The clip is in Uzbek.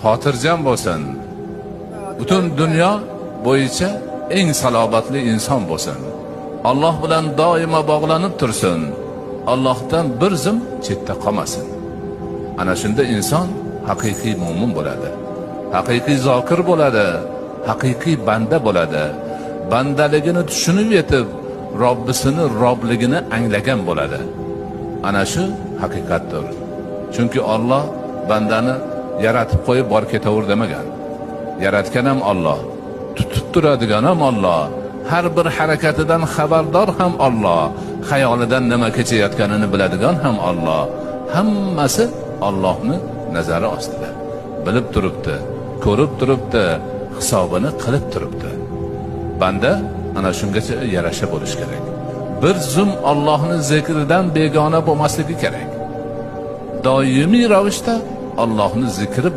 Xotirjam bo'lsin. Butun dunyo bo'yicha eng salobatli inson bo'lsin. Alloh bilan doimo bog'lanib tursin. Allohdan bir zum chetda qolmasin. Ana shunda inson haqiqiy mo'min bo'ladi. Haqiqiy zokir bo'ladi, haqiqiy banda bo'ladi. Bandaligini tushunib yetib, Robbisini Robligini anglagan bo'ladi. Ana shu haqiqatdir. Chunki Alloh bandani yaratib qo'yib bor ketaver demagan. Yaratgan ham Alloh, tutib turadigan ham Alloh, har bir harakatidan xabardor ham Alloh, xayolidan nima kechayotganini biladigan ham Alloh. Hammasi Allohni nazari ostida. Bilib turibdi, ko'rib turibdi, hisobini qilib turibdi. Banda ana shungacha yarasha bo'lish kerak. Bir zum Allohni zikridan begona bo'lmasligi kerak. Doimiy ravishda Allohni zikri